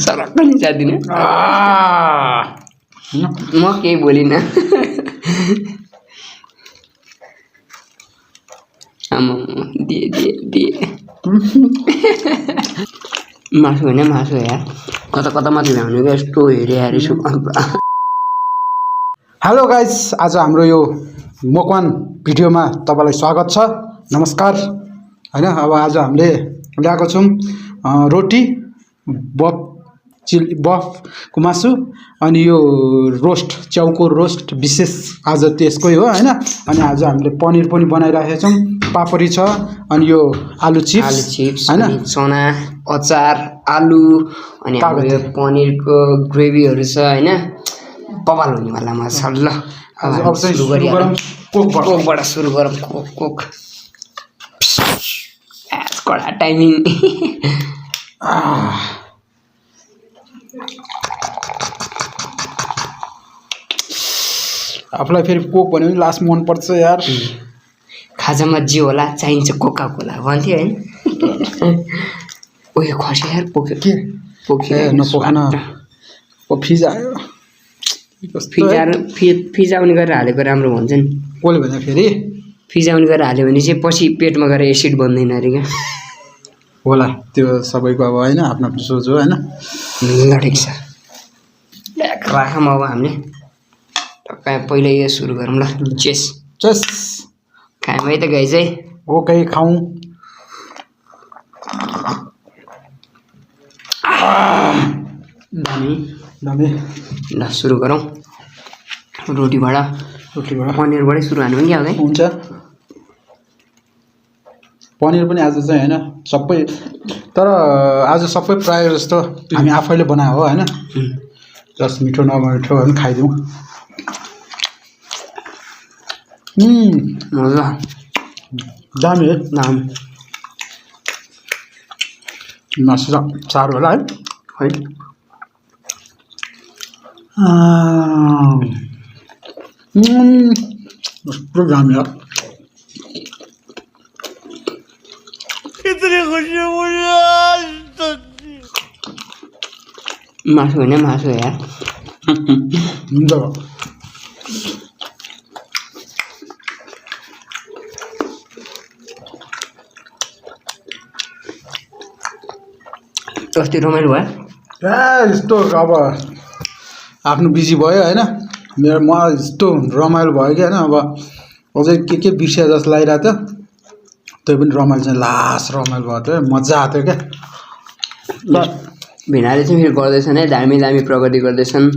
सरक्क नि जादिन म केही बोलिन आमा दिए मासु होइन मासु यार कता कता माथि भ्याउने क्या यस्तो हेरे छु हेलो गाइस आज हाम्रो यो मकवान भिडियोमा तपाईलाई स्वागत छ नमस्कार हैन अब आज हामीले ल्याएको छौं रोटी बफको मासु अनि यो रोस्ट च्याउको रोस्ट विशेष आज त्यसकै हो हैन अनि आज हामीले पनिर पनि बनाइराखेका छौं पापडी छ अनि यो आलु चिप्स हैन चना अचार आलु अनि हाम्रो यो पनिरको ग्रेभीहरु छ हैन बवाल हुने वाला माशाल्लाह अब चाहिँ सुरु गरौँ कोकबाट सुरु गरौँ कोक कडा टाइमिङ आफुलाई फेरि कोक भन्यो भने लास्ट मन पर्छ यार खाजामा जे होला चाहिन्छ कोका कोला भन्थ्यो हैन ओए खसे यार पोके नपोखान फिजा आयो फिजाउने गरेर हालेको राम्रो हुन्छ नि कसले भन्दा फेरि फिजाउने गरेर हाल्यो भने चाहिँ पछि पेटमा गएर एसिड बन्दैन अरे क्या होला त्यो सबैको अब हैन आफ्नो आफ्नो सोच हो हैन ल ठिक छ राखौँ अब हामीले टक्कै पहिला यो सुरु गरौँ ल चेस खायौँ है त गाइस है ओके खाऊँ दामी ल सुरु गरौँ रोटीबाट पनिरबाटै सुरु हान्नु पनि आउँदै हुन्छ पनिर पनि आज चाहिँ हैन सबै तर आज सबै प्राय जस्तो हामी आफैले बनायो हो हैन जस्ट मिठो नमिठो पनि खाइदिउँ मजा दामी है मासु चारो होला है कस्तो दामी हो मासु होइन मासु यार हुन्छ अस्ति रमाइलो भयो यस्तो अब आफ्नो बिजी भयो हैन मेरो म यस्तो रमाइलो भयो कि हैन अब अझै के बिर्सिया जस्तो लागिरहेको थियो त्यो पनि रमाइलो चाहिँ लास्ट रमाइलो भयो थियो मजा आएको थियो क्या भिनाले चाहिँ फेरि गर्दैछन् है दामी प्रगति गर्दैछन्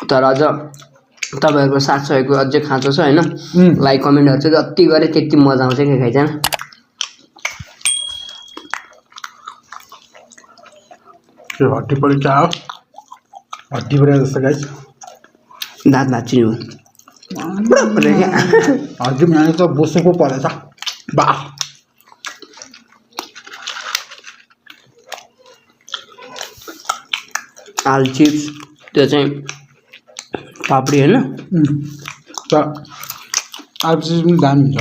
तर अझ तपाईँहरूको साथ सहयोगको अझै खाँचो छ होइन लाइक कमेन्टहरू चाहिँ जति गरे त्यति मजा आउँछ क्या खाइजान त्यो हड्डी परि क्या हो हड्डी परि जस्तो गाइस दाँत भाँचिनु हड्डी यहाँ त बोसोको परेछ बा आलु चिप्स त्यो चाहिँ पापडी होइन आलु चिप्स पनि दामी हुन्छ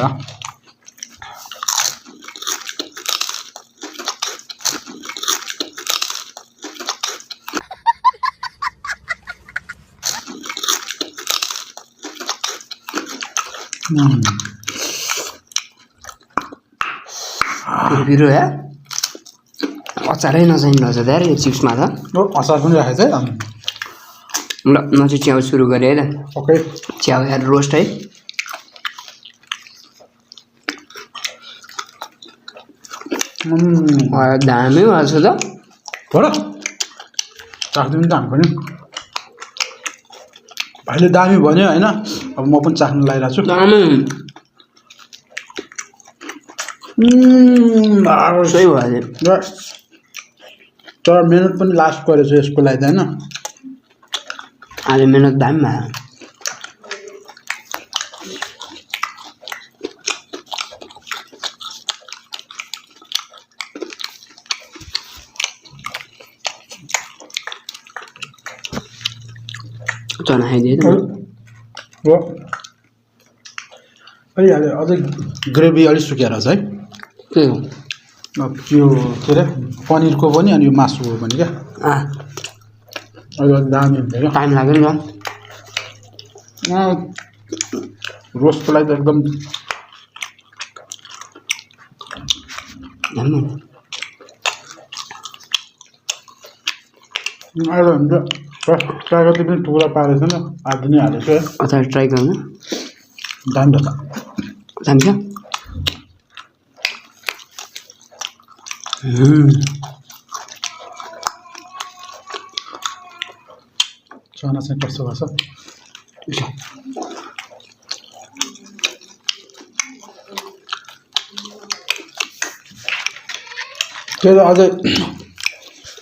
पिरो या अचारै नचाहिने रहेछ त यार यो चिप्समा त अचार पनि राखेको छ ल म चाहिँ च्याउ सुरु गरेँ है त ओके च्याउ यार रोस्ट है दामी भएछ त हो र चाख्नु पनि दामी पनि भाइले दामी भन्यो होइन अब म पनि चाख्नु लागिरहेको छु सही भयो तर मेहनत पनि लास्ट गरेछु यसको लागि होइन आज मेहनत दामी भयो चना खाइदिए त हो अहिले अझै ग्रेभी अलिक सुकेर छ है के हो अब यो के अरे पनिरको पनि अनि यो मासुको पनि क्या अहिले दामी हुन्छ क्या टाइम लाग्यो नि त रोस्टको लागि त एकदम हेर्नु अहिले हुन्छ प्राकृतिक पनि टुक्रा पारेको छैन आधी नै हालेको छु है अचार ट्राई गर्नु दामी छ दामी छ चना चाहिँ कस्तो गर्छ त्यो त अझै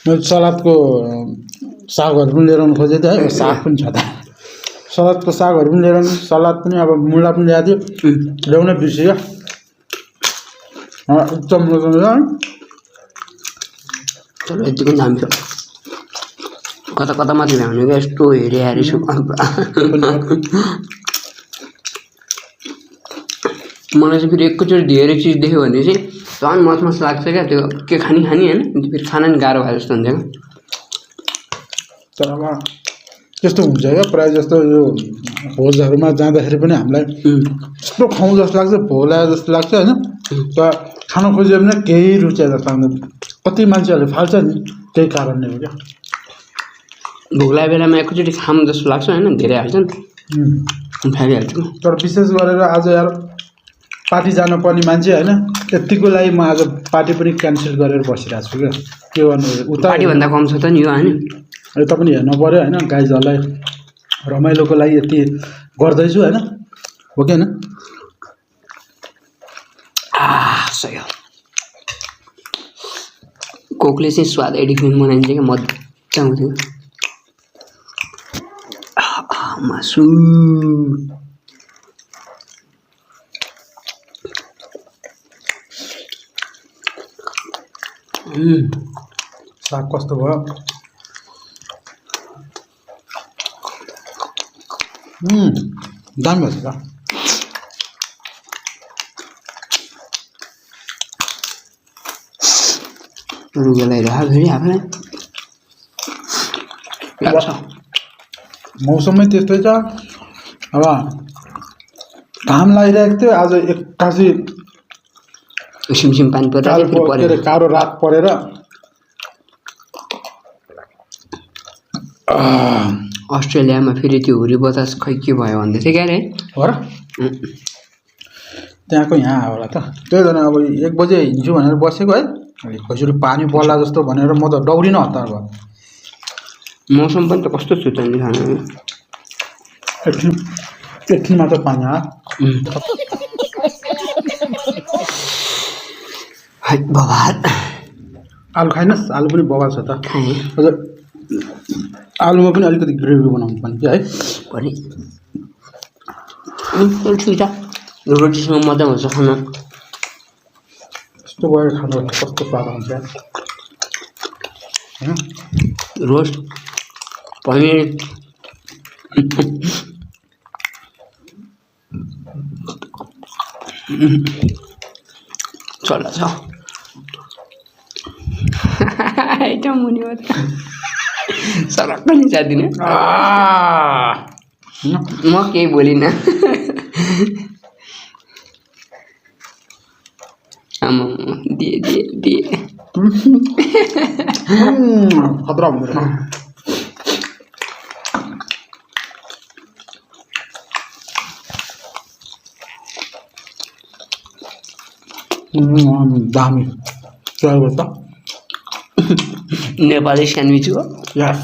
मैले सलादको सागहरू पनि लिएर आउनु खोजेको थिएँ है साग पनि छ त सलादको सागहरू पनि लिएर आउनु सलाद पनि अब मुला पनि ल्याएको थियो ल्याउनै बिर्सियो एकदम मजा तर यति पनि दामी छ कता कता मात्रै भ्याउने क्या यस्तो हेरे हेरेछु मलाई चाहिँ फेरि एकैचोटि धेरै चिज देख्यो भने चाहिँ झन् मस लाग्छ क्या त्यो के खाने होइन फेरि खान नि गाह्रो भए जस्तो हुन्छ क्या तर अब त्यस्तो हुन्छ क्या प्रायः जस्तो यो भोजहरूमा जाँदाखेरि पनि हामीलाई यस्तो खाउँ जस्तो लाग्छ भोक लाग्यो जस्तो लाग्छ होइन तर खान खोज्यो भने केही रुचाए जस्तो लाग्दैन कति मान्छेहरूले फाल्छ नि त्यही कारणले हो क्या भोक लागेको बेलामा एकैचोटि खाऊँ जस्तो लाग्छ होइन धेरै हाल्छ नि फालिहाल्छु तर विशेष गरेर आज यार पार्टी जानुपर्ने मान्छे होइन यतिको लागि म आज पार्टी पनि क्यान्सल गरेर बसिरहेको छु क्या के गर्नु उता पार्टीभन्दा कम छ त नि यो होइन यता पनि हेर्नु पऱ्यो होइन गाइजहरूलाई रमाइलोको लागि यति गर्दैछु होइन हो कि होइन सही हो कोकले चाहिँ स्वाद एडिफिन बनाइन्छ क्या मजा आउँथ्यो मासु साग कस्तो भयो दामी भएछ त रुगेलाई रह फेरि आफूलाई लाग्छ मौसमै त्यस्तै छ अब घाम लागिरहेको थियो आज एक्कासी सिमसिम पानी परेर कालो रात परेर अस्ट्रेलियामा फेरि त्यो हुरी बतास खै के भयो भन्दै थियो क्या रे हो र त्यहाँको यहाँ होला त त्यही भएर अब 1 बजे हिँड्छु भनेर बसेको है कसरी पानी पर्ला जस्तो भनेर म त दौडिन हतार भयो मौसम पनि त कस्तो छु त नि एकछिन मात्र पानी बबाल आलु खाइनस् आलु पनि बबाल छ त खाएँ हजुर आलुमा पनि अलिकति ग्रेभी बनाउनु पर्ने कि है पनि ठिक छ रोटीसँग मजा हुन्छ खान यस्तो गएर खानु कस्तो स्वाद आउँछ होइन रोस्ट पनिर चल्ला छ आइटम मुनि सरक पनि जाँदिनँ म केही बोलिनँ आमा दिए खतरा हुँदैन दामी ट्राई गर्छ नेपाली स्यान्डविच हो यस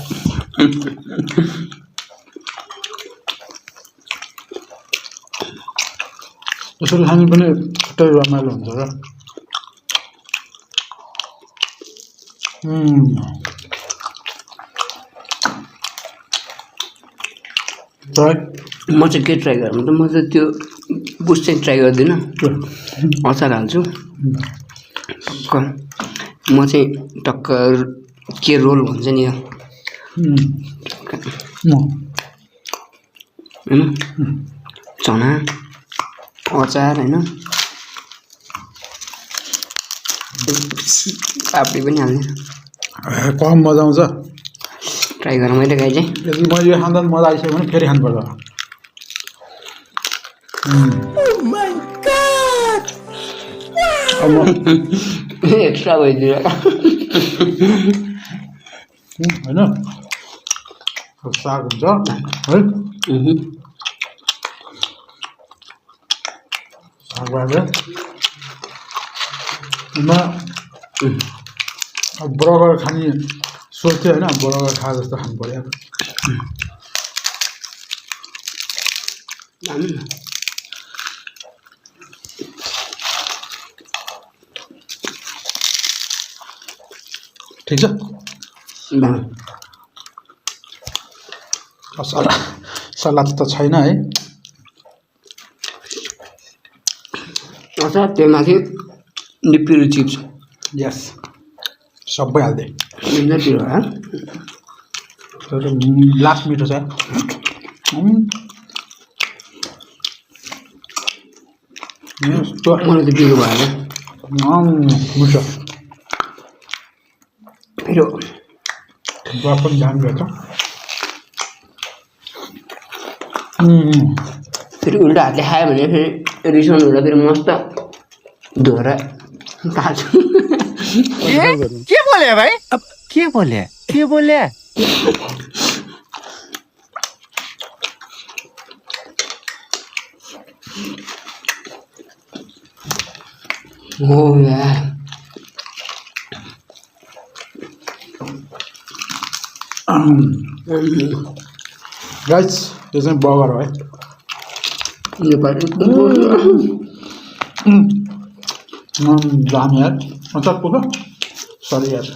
यसरी खानु पनि छुट्टै रमाइलो हुन्छ क्या म चाहिँ के ट्राई गरौँ त म चाहिँ त्यो बुस्ट चाहिँ ट्राई गर्दिनँ अचार हाल्छु टक्क म चाहिँ टक्क के रोल भन्छ नि यो होइन चना अचार होइन पापडी पनि हाल्ने कम मजा आउँछ ट्राई गरौँ मैले गाई चाहिँ यदि मैले यो खाँदा मजा आइसक्यो भने फेरि खानुपर्छ एक्स्ट्रा भइदियो होइन साग हुन्छ है साग भएर बर्गर खाने सोच्थ्यो होइन बर्गर खा जस्तो खानु पऱ्यो ठिक छ सलाद त छैन है अच्छा त्यो माथि निप्पिरो चिप्स यस सबै हालिदिएँ लास्ट मिठो छ मलाई त पिरो भएन मिठो पिरो पनि ध्यान गर्छ फेरि उल्टा हातले खायो भने फेरि रिसाउनु हुँदा फेरि मस्त धोएर काट्छु के बोले भाइ अब के बोले हो यार गाइस यो चाहिँ बर्गर हो है नेपाली दामी यार अचार पुग्यो सरी यार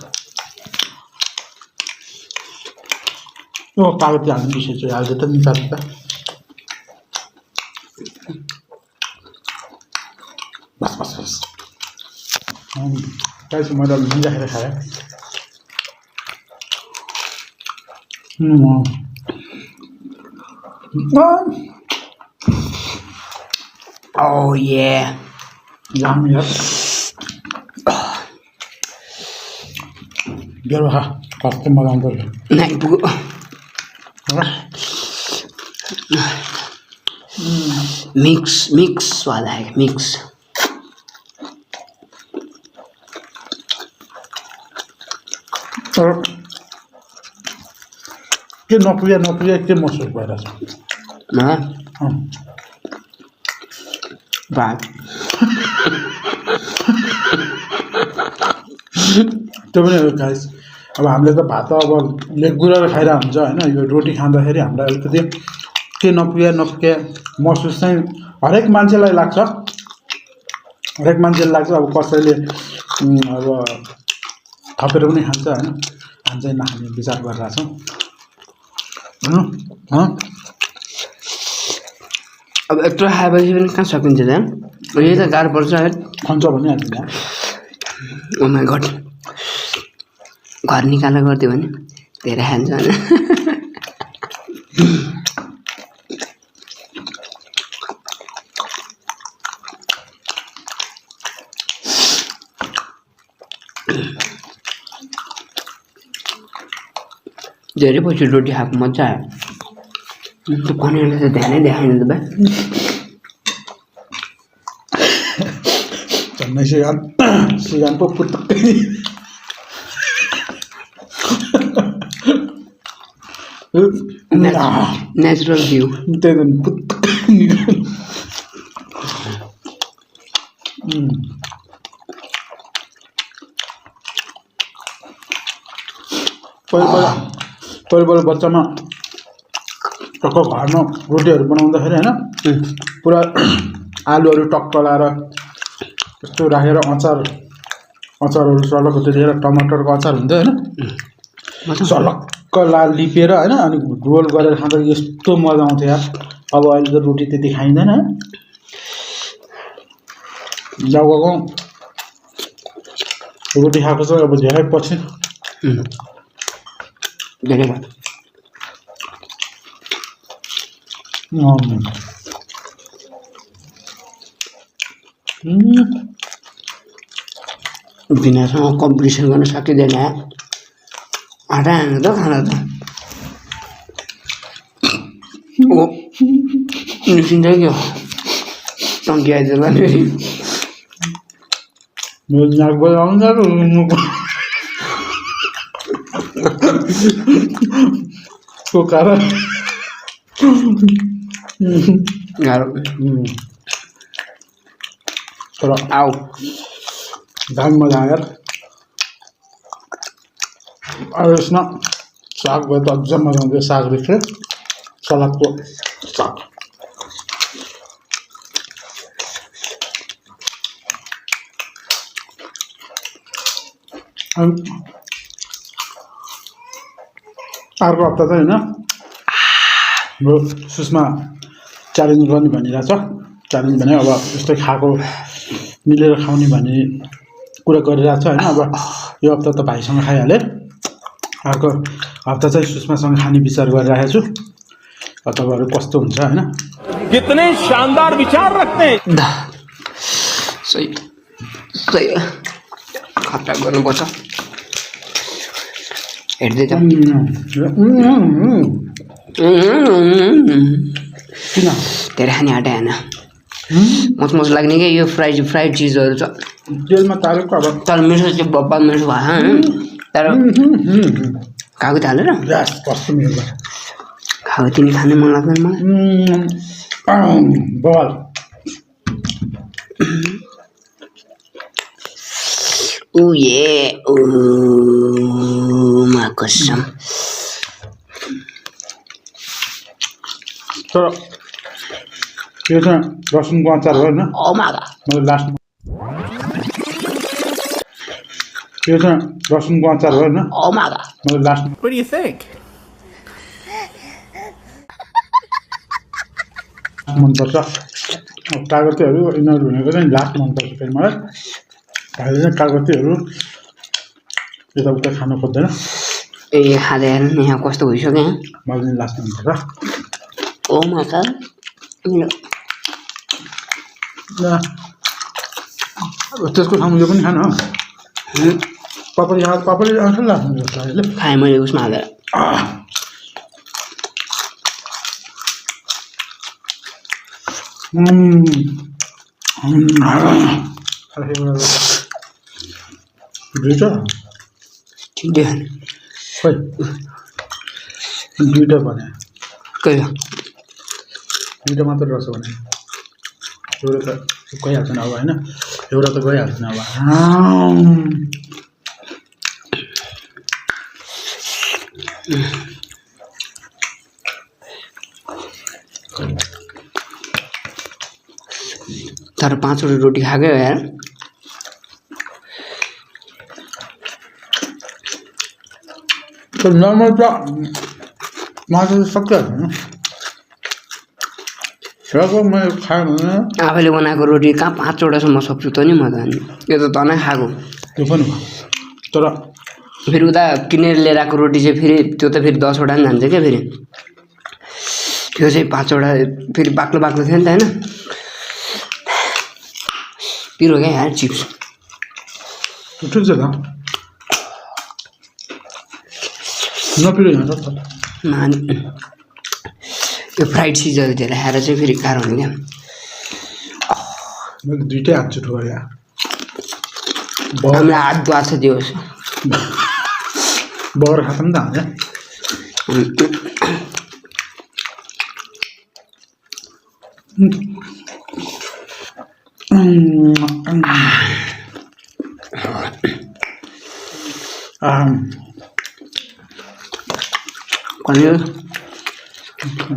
यो कागती हाल्नु बिर्सेछु हाल्दै त निकाल्नु त बस गाइस मैले मिलाएर खाएँ Oh yeah. Yum, yep. Biar ha, pasti malam tu. Naik bu. Mix वाला है mix. के नपुगे के मसुर भइरहेछ भात त्यो पनि हो गाइस अब हामीले त भात अब रेगुलर खाइरहेको हुन्छ होइन यो रोटी खाँदाखेरि हामीलाई अलिकति के नपुगे महसुस चाहिँ हरेक मान्छेलाई लाग्छ अब कसैले अब थपेर पनि खान्छ होइन खान्छ नखाने विचार गरिरहेको छौँ अब यत्रो खाएपछि पनि कहाँ सकिन्छ त यही त गाह्रो पर्छ है खन्छ भने हाल्दिनँ ओ माई गड घर निकालेर गरिदियो भने धेरै खान्छ होइन धेरै पछि रोटी खाएको मजा आयो त्यो पनिरले त ध्यानै देखाएन त भाइ झन्डै सिगान पो पुत्तकै नेचुरल भ्यू त्यही त पुत्तकै पहिला बच्चामा टक्क घरमा रोटीहरू बनाउँदाखेरि होइन पुरा आलुहरू टक्क लाएर त्यस्तो राखेर अचारहरू सलक्क त्यतिखेर टमाटरको अचार हुन्थ्यो होइन सलक्क लिपेर होइन अनि रोल गरेर खाँदा यस्तो मजा आउँथ्यो यार अब अहिले त रोटी त्यति खाइँदैन जाउको रोटी खाएको चाहिँ अब धेरै पछि धेरै भयो बिनासँग कम्पिटिसन गर्न सकिँदैन आँटा हाल्नु त खाना त निस्किन्छ क्या टङ्की आइदिएला फेरि मेरो नाकबाट आउँछ को कारण गाह्रो तर आऊ दामी मजा आयो यार अब यसमा साग भयो त अझ मजा आउँछ साग रहेछ सलादको साग अर्को हप्ता चाहिँ होइन हाम्रो सुषमा च्यालेन्ज गर्ने भनिरहेछ च्यालेन्ज भने अब यस्तै खाएको मिलेर खाउने भन्ने कुरा गरिरहेको छ होइन अब यो हप्ता त भाइसँग खाइहालेँ अर्को हप्ता चाहिँ सुषमासँग खाने विचार गरिरहेको छु तपाईँहरू कस्तो हुन्छ होइन कितने शानदार विचार रखते हैं सही सही खतरा गर्नुपर्छ हेर्दै जाऊ किन धेरै खाने आँटा होइन मच लाग्ने क्या यो फ्राइड चिजहरू छ तेलमा तारेको अब तर मिठो चाहिँ बब्बा मिठो भएन तर कागज हालेर ग्यास कस्तो मिल्छ खाएको तिमी खाने मन लाग्दैन मलाई बल मा कसम तर यो चाहिँ रसुनको अचार हो होइन ओ मागा मैले लास्टमा यो चाहिँ रसुनको अचार हो होइन ओ मागा मैले लास्टमा What do you think? मनपर्छ कागतीहरू यिनीहरू भनेको चाहिँ लास्ट मनपर्छ फेरि मलाई भाइले चाहिँ कागतीहरू यताउता खानु खोज्दैन ए खाँदै हेर्नु नि यहाँ कस्तो भइसक्यो यहाँ मलाई चाहिँ लास्ट मनपर्छ ओ मागा अब त्यसको ठाउँमा यो पनि खानु हो पापडी आउँछ नि लास्ट मनपर्छ अहिले खाएँ मैले उसमा हालेर दुईवटा ठिक थियो खै दुईवटा भने कहिले दुईवटा मात्र रहेछ भने एउटा त गइहाल्छ नि अब होइन एउटा त गइहाल्छ नि अब तर 5 वटा रोटी खाएकै हो यार तर नर्मल त मासु सक्छ होइन छेउको मैले खाएँ भने आफैले बनाएको रोटी कहाँ 5 वटासम्म सक्छु त नि म त अनि यो त तनै खाएको त्यो पनि भयो तर फेरि उता किनेर लिएर आएको रोटी चाहिँ फेरि त्यो त फेरि 10 वटा नि जान्छ क्या फेरि त्यो चाहिँ 5 वटा फेरि बाक्लो बाक्लो थियो नि त होइन पिरो क्या यार चिप्स ठिक छ त नपिरो यहाँ त माने यो फ्राइड चिजहरू धेरै खाएर चाहिँ फेरि गाह्रो हुने क्या मैले दुइटै हात चुट गरेँ यार हामीलाई हात दुवाछ दियोस् बगर खाएको नि त हाल्छ कहिले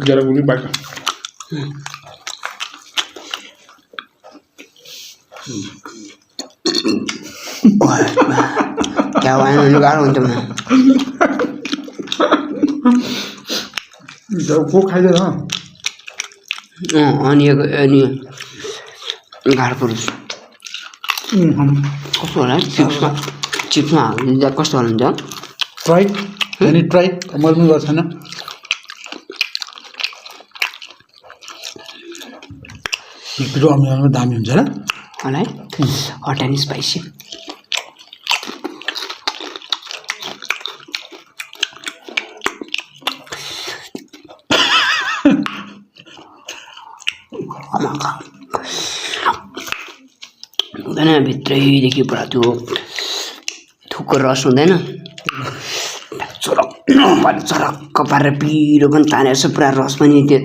गेर गुली बाइक क्या भएन गाह्रो हुन्छ को खाइदिएन अनि गाह्रो परोस् कस्तो होला चिप्समा हाल्दा कस्तो हुन्छ ट्राई अनि ट्राई मैले पनि गरेको छैन पिरो अमिलोमा दामी हुन्छ र मलाई हट एन्ड स्पाइसी हुँदैन भित्रैदेखि पुरा त्यो थुकको रस हुँदैन चरक्क पारेर पिरो पनि तानेर छ पुरा रस पनि त्यो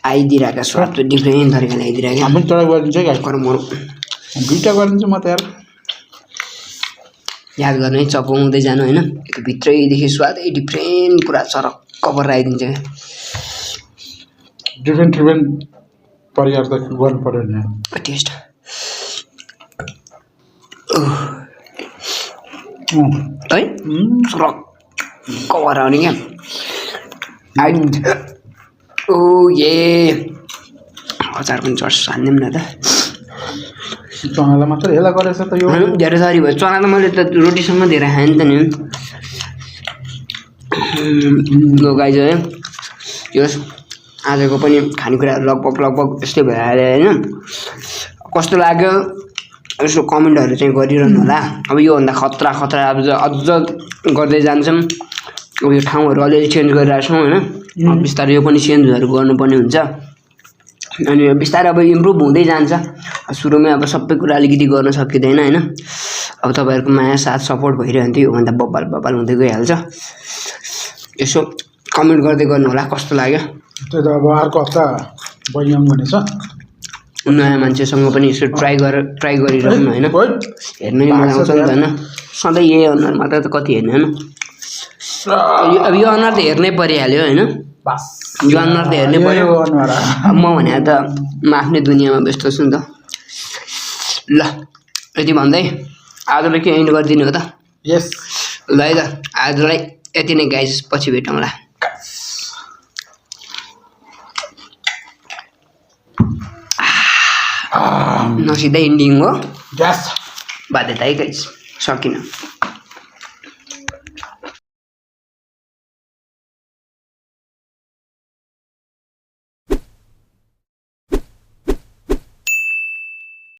आइदिरहेको स्वाद चाहिँ डिफ्रेन्ट तरिकाले आइदिरहेको हामी ट्राई गरिदिन्छ गाई कर्महरू दुईवटा गरिदिन्छु म त यार याद गर्ने चपाउँदै जानु होइन त्यो भित्रैदेखि स्वादै डिफ्रेन्ट पुरा चरक्क परेर आइदिन्छ क्या डिफ्रेन्ट परिकार त गर्नु पऱ्यो नि टेस्ट है चरक्क भएर आउने क्या आइदिन्छ ओ ए अचार पनि चर्च हान्दिउँ न त चनालाई मात्र हेला गरेछ त यो धेरै सारी भयो चना त मैले त रोटीसँग धेरै खाएँ नि त नि लो गाइज है यो आजको पनि खानेकुराहरू लगभग यस्तै भइहाल्यो होइन कस्तो लाग्यो यसो कमेन्टहरू चाहिँ गरिरहनु होला अब योभन्दा खतरा अब अझ गर्दै जान्छौँ अब यो ठाउँहरू अलिअलि चेन्ज गरिरहेको छौँ होइन बिस्तारै यो पनि चेन्जहरू गर्नुपर्ने हुन्छ अनि बिस्तारै अब इम्प्रुभ हुँदै जान्छ सुरुमै अब सबै कुरा अलिकति गर्न सकिँदैन होइन अब तपाईँहरूको माया साथ सपोर्ट भइरहन्थ्यो योभन्दा बब्बाल हुँदै गइहाल्छ यसो कमेन्ट गर्दै गर्नु होला कस्तो लाग्यो त्यो त अब अर्को हप्ता बहिनी भनेछ नयाँ मान्छेसँग पनि यसो ट्राई गरिरहनु होइन हेर्नु नि मजा आउँछ नि त होइन सधैँ यही अनुहार मात्र त कति हेर्ने होइन अब यो अनुहार त हेर्नै परिहाल्यो होइन यो अनुहार त हेर्नै पर्यो अब म भने त म आफ्नै दुनियाँमा व्यस्त छु नि त ल यति भन्दै आजलाई के एन्ड गरिदिनु हो त यस ल है त आजलाई यति नै गाइस पछि भेटौँला न सिधै एन्डिङ हो ग्यास बाध्यता है गाइस सकिन